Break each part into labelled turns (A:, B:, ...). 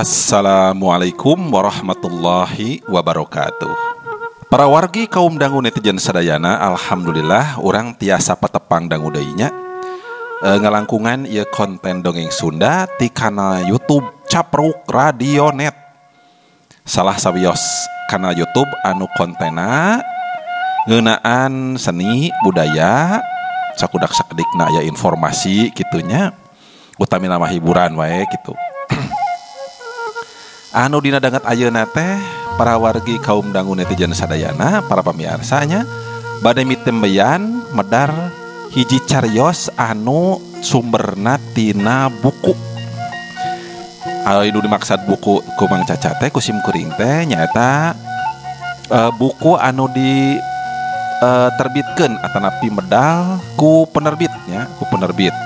A: Assalamualaikum warahmatullahi wabarakatuh. Para wargi kaum dangu netizen sadayana, alhamdulillah urang tiasa patepang dangu deui nya. Ngalangkungan ieu konten dongeng Sunda ti kanal YouTube Capruk Radio Net. Salah sawios kanal YouTube anu kontena ngeunaan seni budaya sakudak sakedikna aya informasi kitunya, utamina mah hiburan wae kitu. Anu dina danget ayeuna teh para wargi kaum dangu netizen sadayana, para pamiarsanya bade mitembeyan medar hiji carios anu sumberna tina buku. Anu dimaksud buku ku Mang Caca teh ku sim kuring teh nyaeta buku anu di terbitkeun atanapi medal ku penerbitnya, ku penerbit.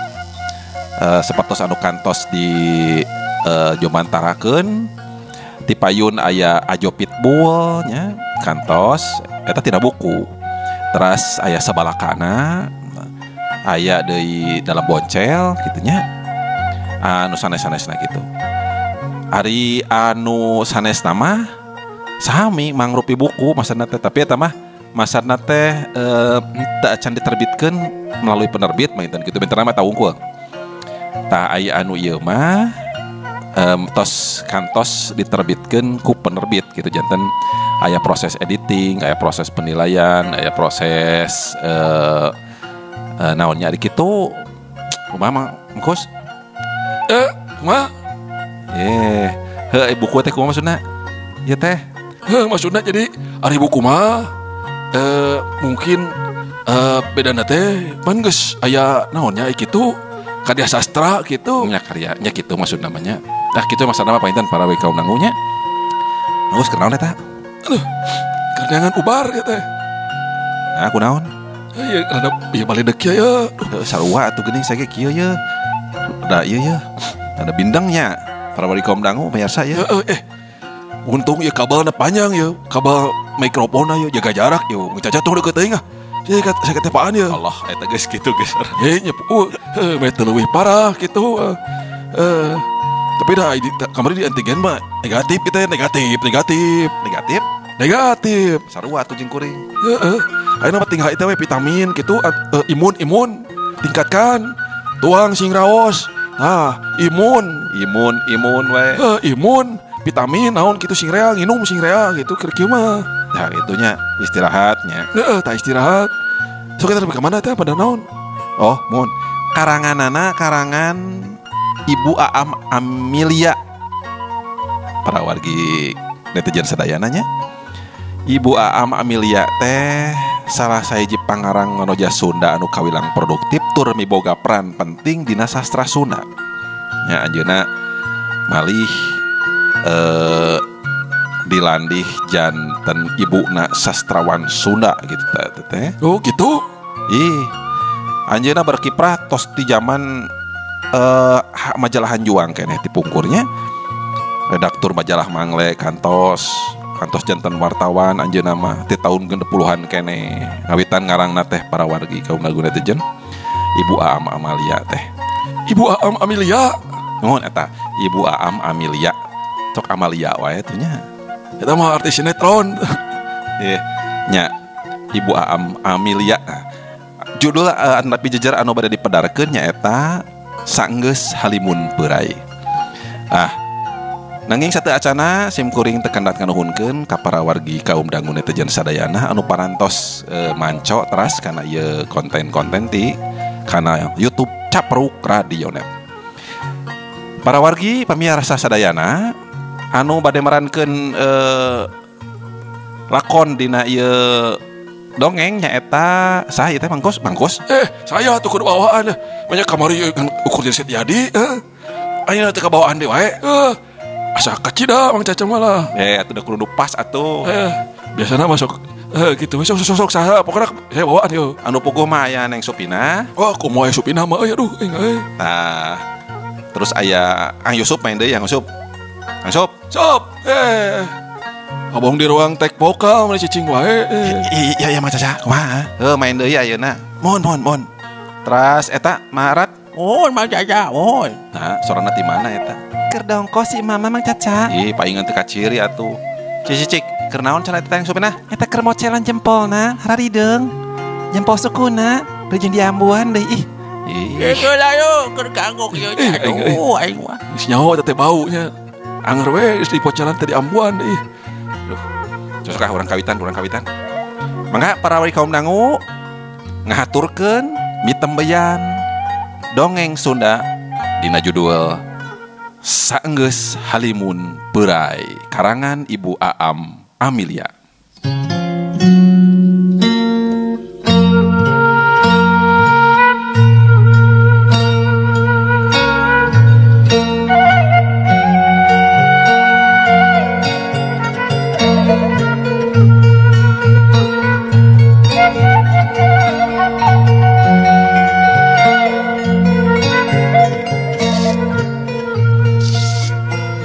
A: Sapertos anu kantos di jomantarakeun tipayun aya Ajo Pitbull nya kantos eta tina buku. Teras aya sabalakana, aya deui dalam boncel kitu nya. Anu sanes-sanesna kitu. Ari anu sanesna mah sami mangrupi buku maksudna teh, tapi eta mah maksudna teh teu acan diterbitkeun melalui penerbit mah kitu, benterna mah eta wungkul. Tah aya anu ieu mah tos kantos diterbitkeun ku penerbit gitu, janten aya proses editing, aya proses penilaian, aya proses naonnya ari kitu. Kumaha Mang Kus?
B: Kumaha?
A: Heuh, buku teh kumaha maksudna? Ieu teh.
B: Heuh, maksudna jadi ari buku mah mungkin bedana teh pan geus aya naonnya kitu karya sastra gitu.
A: Nya karyanya gitu maksud namanya. Nah kitu maksud nama panginten para kaum dangunya. Agus keur naon eta?
B: Aduh, kerneangan ubar ya teh.
A: Nah, kunaon?
B: Ya rada ieu baledek ya.
A: Sarua atuh geuning saya ge kieu ye. Da ieu ye. Ada bindangnya. Para kaum dangu pemirsa ya.
B: Untung ieu kabelna panjang ya. Kabel mikrofonna ya jaga jarak ya. Caca tong deukeut teuing ah. Saya ketepaan ya.
A: Allah, eta geus kitu geus.
B: Heh nya meh teu leuwih parah kitu. Tapi dah kamari di antigen mah negatif kita ya, negatif.
A: Negatif?
B: Negatif.
A: Sarua atuh jeung kuring.
B: Heeh. Ayeuna mah tinggal eta we vitamin kitu, imun tingkatkan. Tuang sing raos. Nah, imun we. Imun, vitamin naon kitu sing rea, nginum sing rea gitu keur kieu mah.
A: Nah, itunya istirahatnya.
B: Heeh, tah istirahat. So kita ke mana teh pada naon?
A: Oh, mun karanganana karangan Ibu Aam Amilia. Para wargi netizen sadayana nya. Ibu Aam Amilia teh salah sahiji pangarang nganoja Sunda anu kawilang produktif tur miboga peran penting dina sastra Sunda. Nya anjeunna malih dilandih janten ibuna sastrawan Sunda gitu teh.
B: Oh gitu.
A: Ih, anjeunna berkiprah tos di zaman majalah Hanjuang keneh ti pungkurnya. Redaktur majalah Mangle kantos janten wartawan anjeunna mah ti tahun 60-an keneh. Ngawitan ngarangna teh para wargi kaum lagu netizen. Ibu Aam Amalia teh.
B: Ibu Aam Amilia.
A: Nuhun eta Ibu Aam Amilia. Sok Amalia wae tuh nya.
B: Eta mah artis sinetron.
A: Nya Ibu Aam Amilia. Judul anu jejer anu bade dipedarkeun nyaeta Sanggeus Halimun Peurai. Ah, nanging satu acana sim kuring teu kandat nganuhunkeun ka para wargi kaum dangu netizen sadayana anu parantos manco teras kana ieu konten-konten ti kana YouTube Capruk Radio Net. Para wargi pamiarsa sadayana anu bade merankeun lakon dina ieu dongeng nyaeta saha ieu teh Mang Kus? Mang Kus?
B: Saya tuh kudu bawaan. Banyak kamari ukur jadi Setiadi. Ayeuna teh kabawaan deui wae. Asa kacida Mang Caca malah.
A: Atuh da kudu pas atuh.
B: Biasana masuk gitu sok sok saha pokokna saya bawaan yo.
A: Anu puguh mah aya Neng Supina.
B: Oh, kumaha Supina mah euy aduh euy euy.
A: Tah. Terus aya Ang Yusuf main deui, Ang Yusuf. Ang Yusuf.
B: Sop. Abong di ruang tek vokal mana cicing wae.
A: Iya iya Mang Caca, kumaha? Heuh main deui ayeuna. Mohon. Teras eta Marat.
C: Oh, Mang Caca, mohon.
A: Nah, sorana di mana eta? Keur dongko si mama Mang Caca. Ih, paingan teu kaciri atuh. Cik cik, keur naon cenah eta yang supena? Eta keur mocelan jempolna, hararideung. Jempol sukuna, deui jeung diambuan deui ih.
B: Ih,
C: Geus yo keur kagok ieu. Aduh, aing mah.
B: Geus nyaho eta teh bau nya. Anger we geus dipocelan teh diambuan deui.
A: Duh. Sok ah urang kawitan, urang kawitan. Mangga para wali kaum dangu ngahaturkeun mitembeyan dongeng Sunda dina judul Saenggeus Halimun Peurai karangan Ibu Aam Amilia.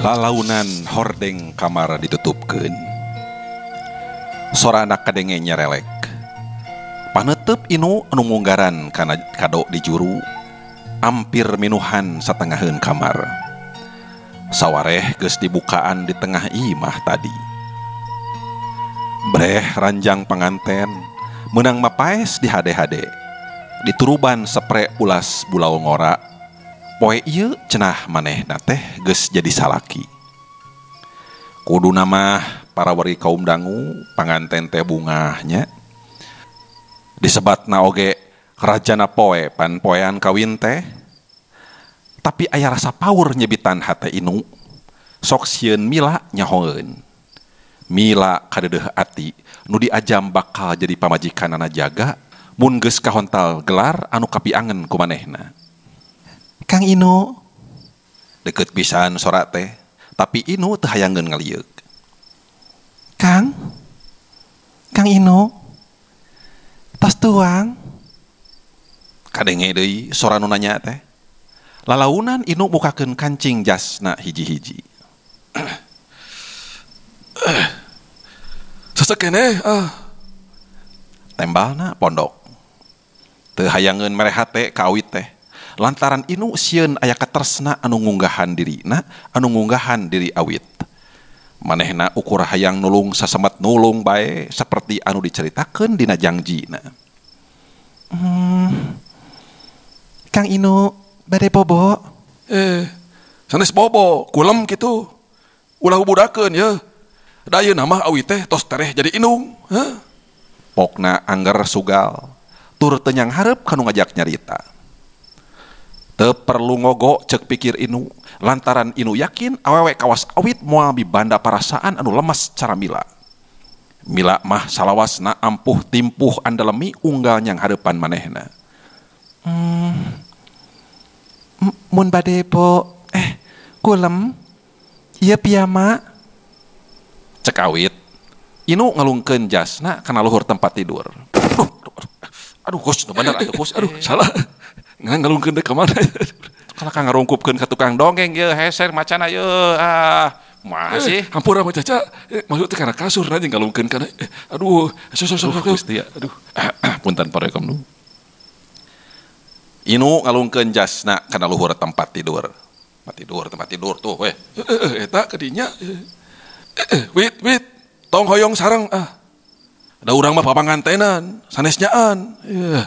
A: Lalaunan hordeng kamar ditutupkeun. Sora anak kadenge nyerelek. Panetep Inu anu munggaran kana kado di juru, ampir minuhan satengaheun kamar. Sawareh geus dibukaan di tengah imah tadi. Breh ranjang panganten meunang mapaes di hade-hade. Dituruban sepre ulas bulau ngora. Poe ieu cenah manehna teh geus jadi salaki. Kuduna mah para wargi kaum dangu panganten teh bungahnya. Disebatna oge rajana poe pan poean kawin teh. Tapi aya rasa paur nyebitan hate Inu. Sok sieun Mila nyahoeun. Mila kadeudeuh ati nu diajam bakal jadi pamajikanana jaga mun geus kahontal gelar anu kapiangen ku manehna. Kang Inu deket pisan sora teh, tapi Inu teu hayangeun ngalieuk. Kang, Kang Inu, tos tuang. Kadenge deui sora nu nanya teh. Lalaunan Inu bukakeun kancing jasna hiji-hiji.
B: Sesek keneh ah.
A: Tembalna pondok. Teu hayangeun mere hate ka awit teh. Lantaran Inu sieun aya katresna anu ngunggahan dirina, anu ngunggahan diri awit. Manehna ukur hayang nulung sasemet nulung bae seperti anu diceritakeun dina jangjina. Kang Inu bade bobo.
B: Sanes bobo, kulem kitu. Ulah budakeun ye. Da ayeuna mah awit teh tos tereh jadi inung, heuh.
A: Pokna angger sugal, tur teu nyanghareup kanu ngajak nyarita. Teu perlu ngogo cek pikir Inu, lantaran Inu yakin awewe kawas awit moal mibanda parasaan anu lemes cara Mila. Mila mah salawasna ampuh timpuh andalemi unggal nyang hareupan manehna. Mun bade po kulem ieu piyama cek awit. Inu ngalungkeun jasna kana luhur tempat tidur. Aduh, Gus, nu bener atuh Gus.
B: Aduh, salah. Ngalungkeun deui ka mana?
A: Kalau kang ngarungkupkeun ka tukang dongeng ye heser macana ye ah mah sih.
B: Hampura mah Caca, maksud teh kana kasur na jeung ngalungkeun kana. Aduh, sok sok
A: Gusti ya. Aduh. Punten parekom nu. Inu ngalungkeun jasna kana luhur tempat tidur. Tempat tidur tuh weh.
B: Eta ka dinya. Wit wit, tong hoyong sareng ah. Da urang mah papangantenan, sanes nyaan. Yeuh.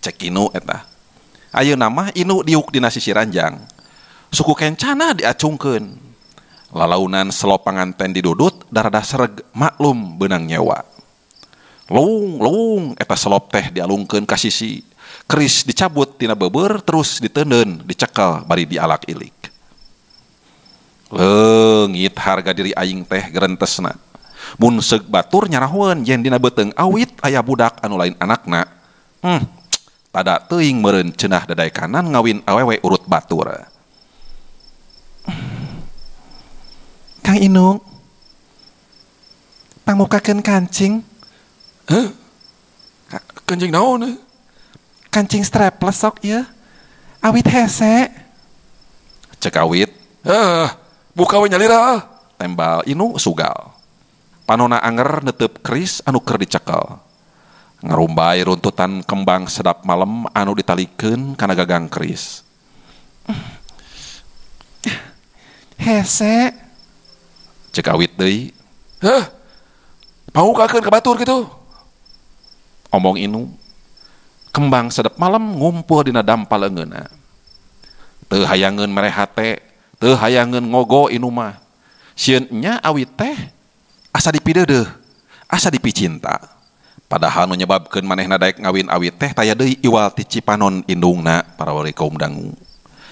A: Cek Inu eta. Ayeuna mah Inu diuk dina sisi ranjang. Suku kencana diacungkeun. Lalaunan selop panganten didudut darada sereg maklum beunang nyewa. Lung lung eta selop teh dialungkeun ka sisi. Keris dicabut tina beubeur terus diteundeun, dicekel bari dialak-ilik. Leungit harga diri aing teh gerentesna. Mun seug batur nyarahoeun yen dina beuteung awit aya budak anu lain anakna. Tada teuing meureun cenah dadaekanan ngawin awewe urut batur. Kang Inung pangmukakeun kancing.
B: Heuh? Kancing naon?
A: Kancing strapless sok ieu. Awit hese. Cek awit.
B: Heuh, buka we nyalira.
A: Tembal Inu sugal. Panona anger netep keris anu keur dicekel. Ngarumbai runtutan kembang sedap malam anu ditalikeun kana gagang keris. Hese. Cek awit deui.
B: Heh. Pangukakeun ka batur kitu.
A: Omong Inu. Kembang sedep malam ngumpul dina dampal leungeunna. Teu hayangeun mere hate, teu hayangeun ngogo Inu mah. Sieun nya awit teh asa dipideudeuh, asa dipicinta. Padahal nu nyebabkeun manehna daek ngawin awit teh taya deui iwal ti cipanon indungna para wali kaum dangu.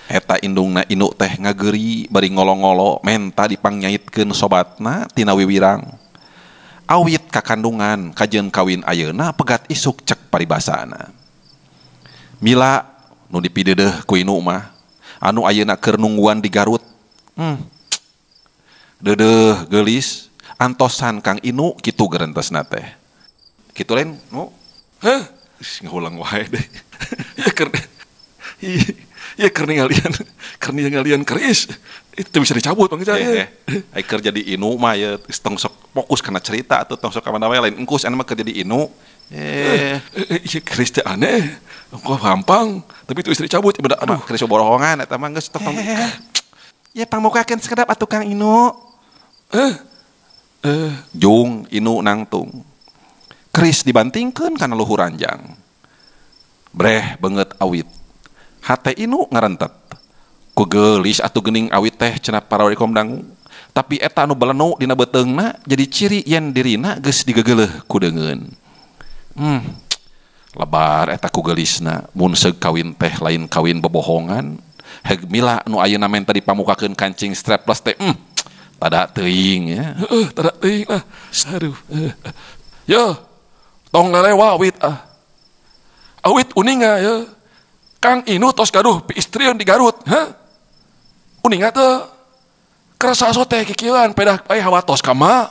A: Eta indungna Inu teh ngageuri bari ngolo-ngolo menta dipangyaitkeun sobatna tina wiwirang. Awit kakandungan kajeun kawin ayeuna pegat isuk cek paribasana. Mila nu dipideudeuh ku Inu mah anu ayeuna keur nungguan di Garut. Deudeuh geulis antosan Kang Inu kitu gerentesna teh. Kitu lain nu?
B: Heh,
A: ngulang wae deh.
B: Ya keur ningalian keris itu bisa dicabut Bang Ica.
A: Ai keur jadi Inu mah ya tong sok fokus kana cerita atuh tong sok ka mana wae lain engkus anu mah keur jadi Inu.
B: Iya keris teh aneh, kok gampang tapi itu istri cabut beda aduh
A: keris borohongan eta mah geus tong. Ya pangmukakeun sakedap atuh Kang Inu. Jung Inu nangtung. Keris dibantingkeun kana luhur ranjang. Breh beungeut awit. Hate Inu ngarentet. Ku geulis atuh geuning awit teh cenah para wali dangu. Tapi eta anu balenu dina beuteungna jadi ciri yen dirina geus digegeleuh ku deungeun. Lebar eta ku geulisna mun seug kawin teh lain kawin bobohongan. Heg mila nu ayeuna menta dipamukakeun kancing strapless teh tada teuing ya.
B: Heeh, tada teuing lah. Aduh. Yo, tong lelewa awit ah. Awit uninga ya. Kang Inu tos gaduh piistrieun di Garut, hah? Uninga teu. Kerasa sote kikieuan pedah aya hawatos ka ma.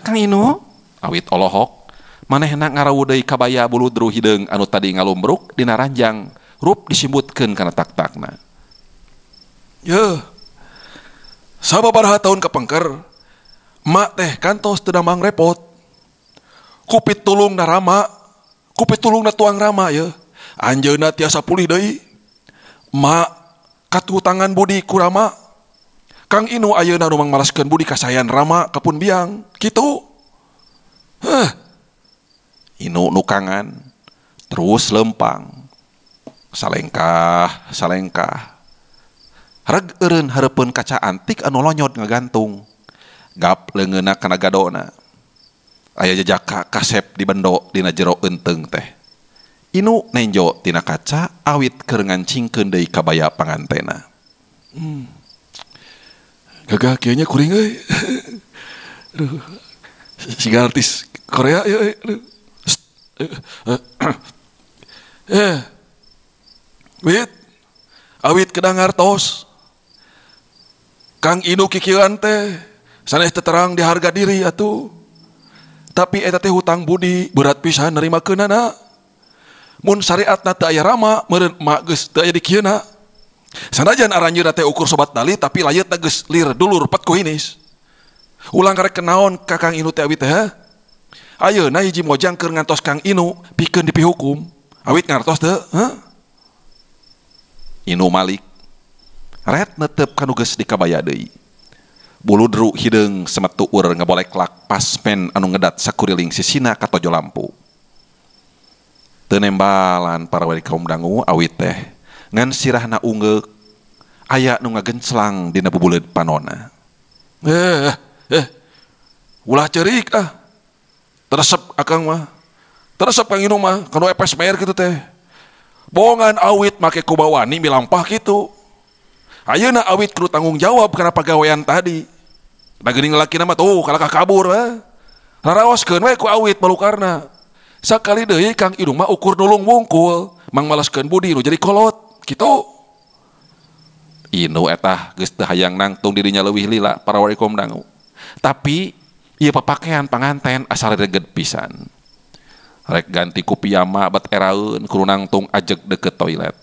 A: Kang Inu, awit olohok. Manehna ngarawu deui kabaya buludru hideung anu tadi ngalumbruk dina ranjang, rup disimbutkeun kana tak-takna.
B: Yeuh. Sababaraha taun kapengker, mak teh kantos teu damang repot. Kupit tulungna rama, kupit tulungna tuang rama yeuh. Anjeunna tiasa pulih deui. Mak katutangan budi ku Rama. Kang Inu ayeuna nu mangmalaskeun budi kasayan Rama ka pun biang. Kitu. Heh.
A: Inu nukangan terus lempang. Salengkah, salengkah. Reg eureun hareupeun kaca antik anu lonyot ngagantung. Gap leungeunna kana gadona. Aya jejaka kasep di bendo dina jero eunteung teh. Inu nenjo tina kaca awit keur ngancingkeun deui kabaya pangantena.
B: Gagah kieu nya kuring euy. Aduh. Siga artis Korea euy. Aduh. Wit. Awit kedang ngartos. Kang Inu kikieuan teh sanes teu terang di harga diri atuh. Tapi eta teh hutang budi berat pisan nerimakeunana. Mun syariatna teu aya Rama meureun mak geus teu aya di kieuna. Sanajan aranjeunna teh ukur sobat dali tapi layeutna geus lir dulur pet ku hinis. Ulang karek kenaon ka Kang Inu teh awit teh ha? Ayeuna hiji mojang keur ngantos Kang Inu pikeun dipihukum. Awit ngartos teu, ha?
A: Inu malik. Ret netep kanu geus dikabaya deui. Buludru hideung semetu ur ngaboleklak pasmen anu ngedat sakuriling sisina katojo lampu. Teu nembalan para wali kaum dangu awit teh ngan sirahna ungeuk aya nu ngagenclang dina bubuleud panona.
B: Ulah ceurik ah. Teresep akang mah. Teresep Kang Inu mah kanu epes mer kitu teh. Bongan awit make kubawani milampah kitu. Ayeuna awit kudu tanggung jawab kana pagawean tadi. Da geuning lalakina mah tuh kalakah kabur we. Raraoskeun we ku awit balukarna. Sakali deui Kang Inu mah ukur nulung wungkul, mangmalaskeun budi nu jadi kolot kitu.
A: Inu etah geus teu hayang nangtung dirinya leuwih lila para wali kaum dangu. Tapi ieu papakean panganten asal reget pisan. Rek ganti ku piyama bat eraeun kudu nangtung ajeg deket toilet.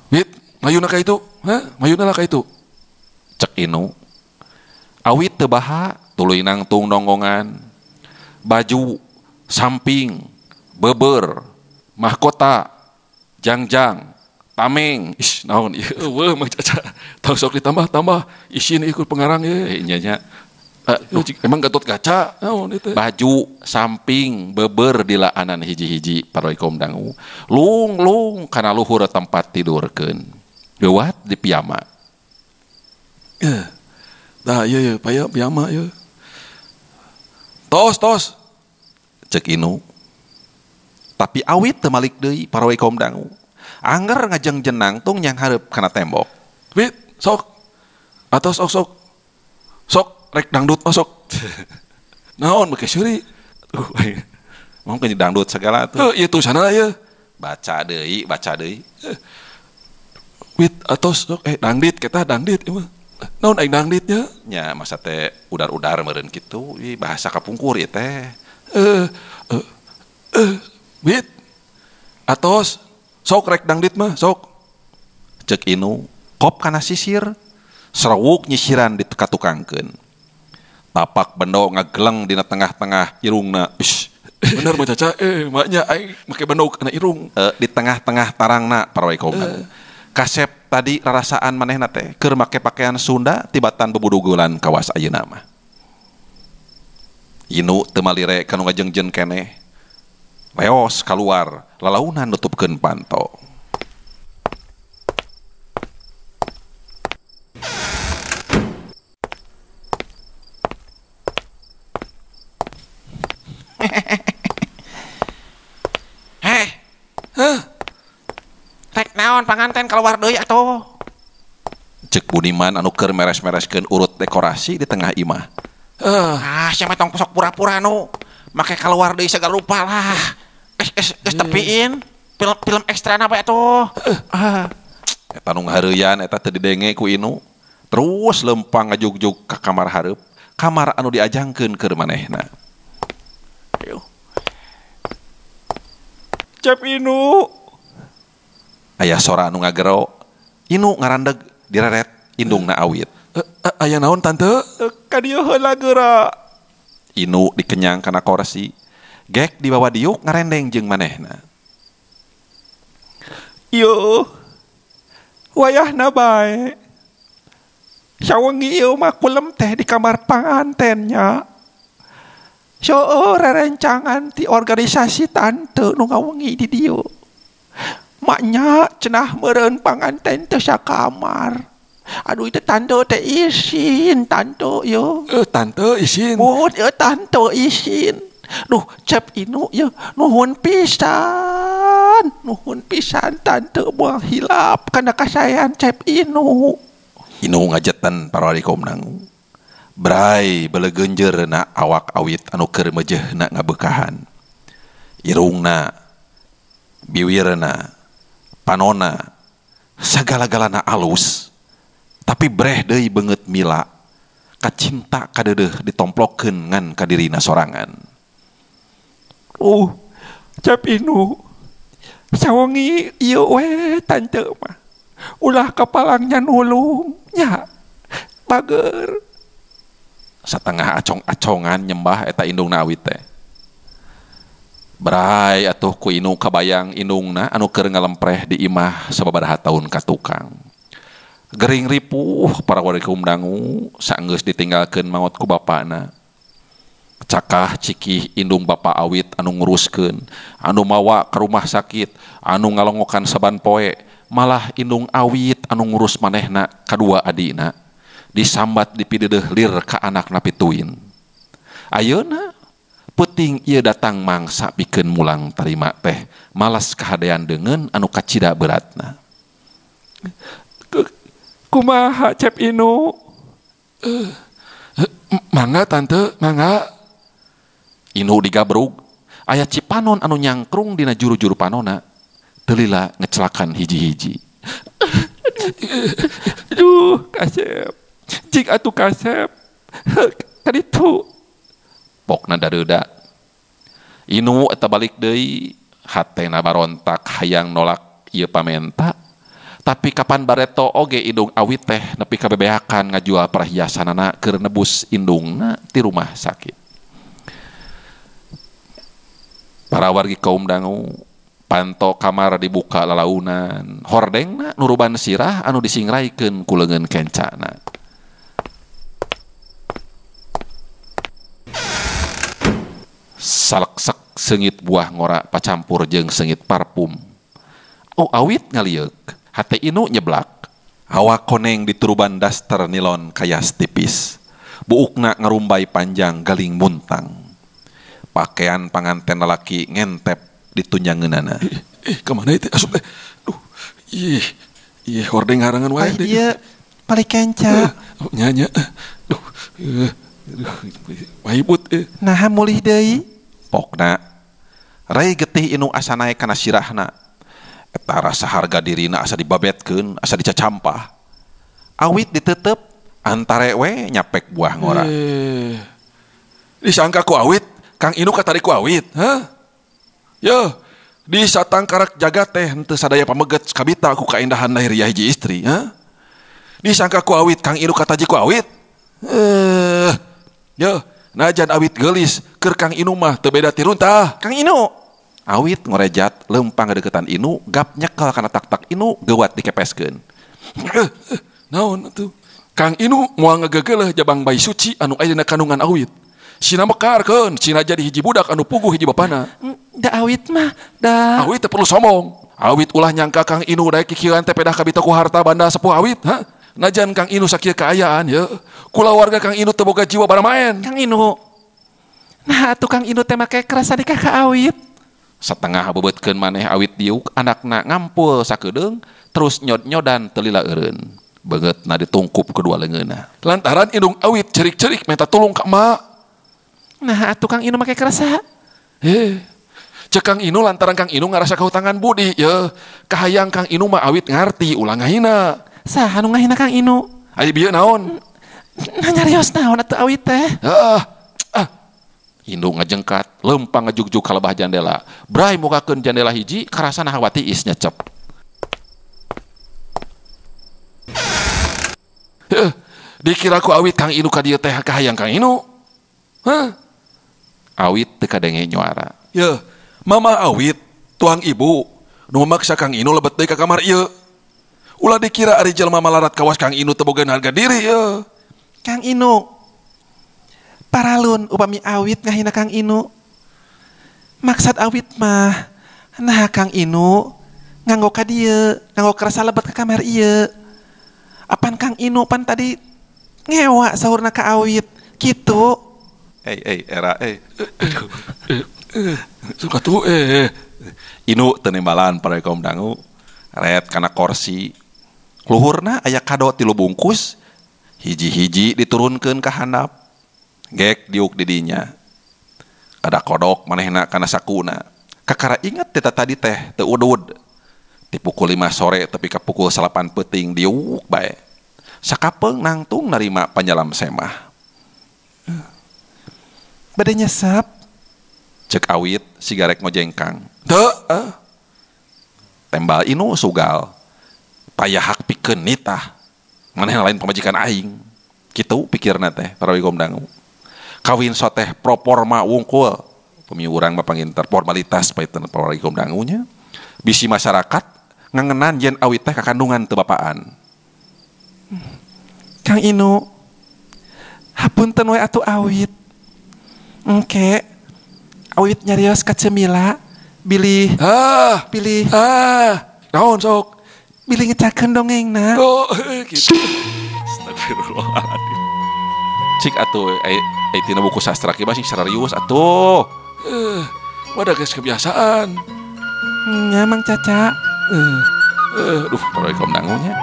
B: Wit, mayuna ka itu? Hah? Mayuna lah ka itu.
A: Cek Inu. Awit teu baha tuluy nangtung nonggongan. Baju, samping, beber, mahkota, jangjang, Tameng.
B: Ih, naon ieu eueuh Mang Caca. Tong sok ditambah-tambah isin ikut pengarang ye.
A: Nya nya.
B: Emang Gatot Kaca naon itu.
A: Baju samping beber dilaanan hiji-hiji paroikom dangu. Lung-lung kana luhur tempat tidurkeun. Geuwat di piyama.
B: Tah ieu ye paya piyama ieu. Tos tos.
A: Cek Inu. Tapi awit teu malik deui paroikom dangu. Angger ngajeng jenangtung yang hareup kana tembok.
B: Wit, sok. Atau sok sok. Sok rek dangdut mah sok. Naon make seuri?
A: Mau ke dangdut segala tuh.
B: Heuh, ieu tulisanna ieu.
A: Baca deui, baca deui.
B: Wit atau sok dangdit kita dangdit ieu mah. Naon aing dangditnya?
A: Nya masa teh udar-udar meureun kitu, ih bahasa kapungkur ieu teh.
B: Wit. Atos sok rek dangdit mah sok.
A: Cek Inu kop kana sisir serewuk nyisiran dikatukangkeun. Tapak bendo ngageleng dina tengah-tengah irungna.
B: Ish, bener mah Caca, maknya aing make bendo kana irung.
A: Di tengah-tengah tarangna parawekom. Kasep tadi rarasaan manehna teh keur make pakaian Sunda tibatan bebudugulan kawas ayeuna mah. Inu teu malire kanu ngajengjen keneh. Leos kaluar lalaunan nutupkeun panto.
C: Heh. Heh. Rek naon panganten keluar deui atuh.
A: Cek Budiman anu keur meres-mereskeun urut dekorasi di tengah imah.
C: Siapa tong sok pura-pura nu make keluar deui segala rupa lah. Geus tepiin film ekstra na bae atuh.
A: Eta nu ngahareuyan eta teu didenge ku Inu. Terus lempang ngajugjug ka kamar hareup, kamar anu diajangkeun keur manehna.
C: Ayo. Cep Inu.
A: Aya sora anu ngagero. Inu ngarandeg direret indungna awit.
B: Aya naon tante?
C: Ka dieu heula geura.
A: Inu dikenyang kana korsi. Gek dibawa diuk ngarendeng jeung manehna.
C: Ieu wayahna bae. Sawengi ieu mah kulem teh di kamar pangantennya. Seueur rerencangan ti organisasi tante nu ngawengi di dieu. Maknya cenah meureun panganten teh sakamar. Aduh itu tante teh isin tante ieu.
B: Tante isin.
C: Mun ieu tante isin. Duh Cep Inu ieu nuhun pisan. Nuhun pisan tante moal hilap kana kasayan Cep Inu.
A: Inu ngajetan pararikom nang. Brai belegenjeurna awak awit anu keur mejehna ngabeukahan. Irungna, biwirna, panona, sagala-galana alus. Tapi breh deui beungeut mila, kacinta kadeudeuh ditomplokeun ngan ka dirina sorangan.
C: Cep Inu, sawengi ieu we tante mah. Ulah kapalangnya nulung nya. Bager.
A: Satengah acong-acongan nyembah eta indungna awit teh. Brai atuh ku Inu kabayang indungna anu keur ngalempreh di imah sababaraha taun ka tukang. Gering ripuh para warikum dangu saenggeus ditinggalkeun maot ku bapana. Cakah cikih indung bapa awit anu nguruskeun, anu mawa ka rumah sakit, anu ngalongokan saban poe, malah indung awit anu ngurus manehna kadua adina. Disambat dipidedeuh lir ka anakna pituin. Ayeuna peuting ieu datang mangsa pikeun mulang tarima teh malas kahadean deungeun anu kacida beratna.
C: Kumaha Cep Inu?
B: Mangga tante, mangga.
A: Inu digabrug, aya cipanon anu nyangkrung dina juru-juru panona, teu lila ngecelakan hiji-hiji.
C: Aduh, kasep. Jik atuh kasep. Kaditu.
A: Pokna dareuda. Inu eta balik deui, hatena barontak hayang nolak ieu pamenta. Tapi kapan bareto oge indung awit teh nepi ka bebeakan ngajual perhiasanana keur nebus indungna ti rumah sakit. Para wargi kaum dangu Panto kamar dibuka lalaunan, hordengna nuruban sirah anu disingraikeun ku leungeun kencana. Saleksek seungit buah ngora pacampur jeung seungit parfum. Oh awit ngalieuk, hate Inu nyeblak. Awak koneng dituruban daster nilon kayas tipis. Buukna ngarumbai panjang galing muntang. Pakaian panganten lalaki ngentep ditunjangeunana.
B: Kemana itu asup teh? Duh, ih, ih hordeng harangan wae.
C: Ieu paling kenca.
B: Nya nya. Duh, wahibut.
C: Naha mulih deui?
A: Pokna rai getih Inu asa naek kana sirahna. Eta rasa harga dirina asa dibabetkeun, asa dicacampah. Awit ditetep antare we nyapek buah ngora.
B: Disangka ku awit, Kang Inu katarik ku awit, hah? Yo, di satangkarak jagat teh henteu sadaya pameget kabita ku kaindahan lahiriah hiji istri, hah? Disangka ku awit, Kang Inu kataji ku awit. Yo, najan awit geulis keur Kang Inu mah teu beda ti runtah.
A: Kang Inu awit ngorejat leumpang ngadeukeutan Inu, gap nyekel kana tak-tak Inu geuwat dikepeskeun.
B: Naon atuh? Kang Inu moal ngagegeleuh jabang bayi suci anu aya dina kandungan awit. Sina mekarkeun, sina jadi hiji budak anu puguh hiji bapana.
C: Da awit mah, da.
B: Awit teu perlu sombong. Awit ulah nyangka Kang Inu daek kikieuan teh pedah kabita ku harta banda sepuh awit, ha? Najan Kang Inu sakieu kaayaan ye. Kulawarga Kang Inu teu boga jiwa baramaen.
C: Kang Inu. Nah, atuh Kang Inu teh make kerasa nikah ka awit.
A: Satengah bebeutkeun maneh awit diuk, anakna ngampul sakedeung, terus nyod-nyodan teu lila eureun. Beungeutna ditungkup kedua leungeunna.
B: Lantaran indung awit cerik-cerik minta tulung ka emak.
C: Nah, atuh Kang Inu make kerasa.
B: Cek Kang Inu lantaran Kang Inu ngarasa kahutangan budi, ye. Kahayang Kang Inu mah awit ngarti ulah ngahina.
C: Saha nu ngahina Kang Inu?
B: Aya bieu naon?
C: Nah, nyarios naon atuh awit teh?
B: Heeh.
A: Inu ngajengkat, leumpang ngajugjug ka lebah jandela. Bray mukakeun jandela hiji, karasana hawa tiis nyecep.
B: Dikira ku awit Kang Inu ka dieu teh kahayang Kang Inu. Hah?
A: Awit teu kadenge nyuara.
B: Yeuh, mama awit, tuang ibu, nu maksa Kang Inu lebet deui ka kamar ieu. Ulah dikira ari jelema malarat kawas Kang Inu teu boga harga diri yeuh.
C: Kang Inu. Paralun upami awit ngahina Kang Inu. Maksad awit mah, nah Kang Inu nganggo ka dieu, nganggo kerasa lebet ka kamar ieu. Apan Kang Inu pan tadi ngewa sahurna ka awit, kitu.
A: Era.
B: Suka tuh
A: Inu teu nembalan para kaum dangu. Ret kana korsi. Luhurna aya kado 3 bungkus, hiji-hiji diturunkeun ka handap. Gek diuk di dinya. Kada kodok manehna kana sakuna. Kakara inget teh tadi teh teu udud. Ti pukul 5 sore tepi ka pukul 9 peuting diuk bae. Sakapeung nangtung narima panyalam semah.
C: Bade nyesep.
A: Cek awit sigarek ngojengkang.
B: Teu.
A: Tembal Inu sugal. Payah hak pikeun nitah. Manehna lain pamajikan aing. Kitu pikirna teh para wigom dangu. Kawin soteh proforma wungkul. Pemi urang mah panginter formalitas paiten para wigom dangunya. Bisi masyarakat ngangenan yen awit teh kakandungan teu bapaan.
C: Kang Inu, hapunten we atuh awit. Engke awit nyarios ka Cemila bilih bilih
B: naon sok
C: bilih ngecakeun dongengna.
B: Oh gitu.
A: Astagfirullahaladzim. Cik atuh ai tina buku sastra kieu mah sing serius atuh.
B: Wadah geus kebiasaan.
C: Nya Mang Caca.
A: Duh para kaum dangunya.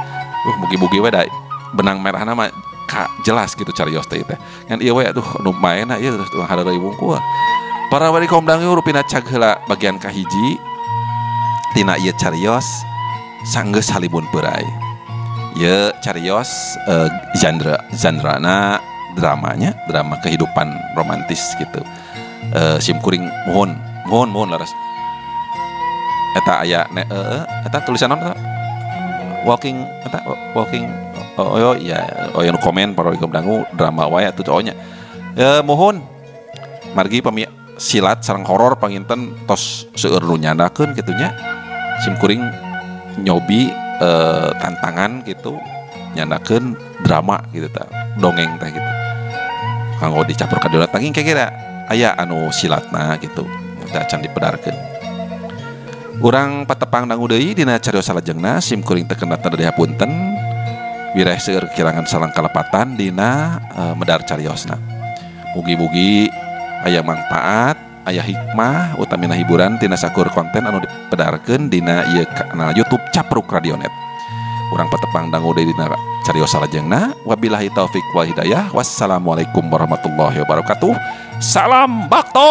A: Mugi-mugi we da benang merahna mah ka jelas gitu carios teh teh. Ngan ieu we aduh nu maena ieu terus tukang hareureuy wungkul. Para wali kaum dangu rupina cag heula bagian kahiji tina ieu carios sanggeus halimun peurai. Ieu carios genre-genrena dramanya, drama kehidupan romantis gitu. Sim kuring mohon mohon laras. Eta aya eta tulisan naon eta? Walking eta walking oh iya oh yang komen para kaum dangu drama wae atuh cowoknya. Mohon margi pami silat sareng horor panginten tos seueur nu nyandakeun kitu nya. Simkuring nyobi tantangan gitu nyandakeun drama gitu tah, dongeng teh gitu. Kanggo dicampur ka dina tanging kira aya anu silatna gitu. Teu acan dipedarkeun. Urang patepang dangu deui dina carios salajengna simkuring teu kena teu dihapunten. Wireh seueur kirangan sareng kalepatan dina medar cariosna. Mugi-mugi aya manfaat, aya hikmah, utamina hiburan tina sakur konten anu dipedarkeun dina ieu kanal YouTube Capruk Radionet. Urang patepang dangu deui dina carios salajengna. Wabillahi taufik wal hidayah. Wassalamualaikum warahmatullahi wabarakatuh. Salam baktos.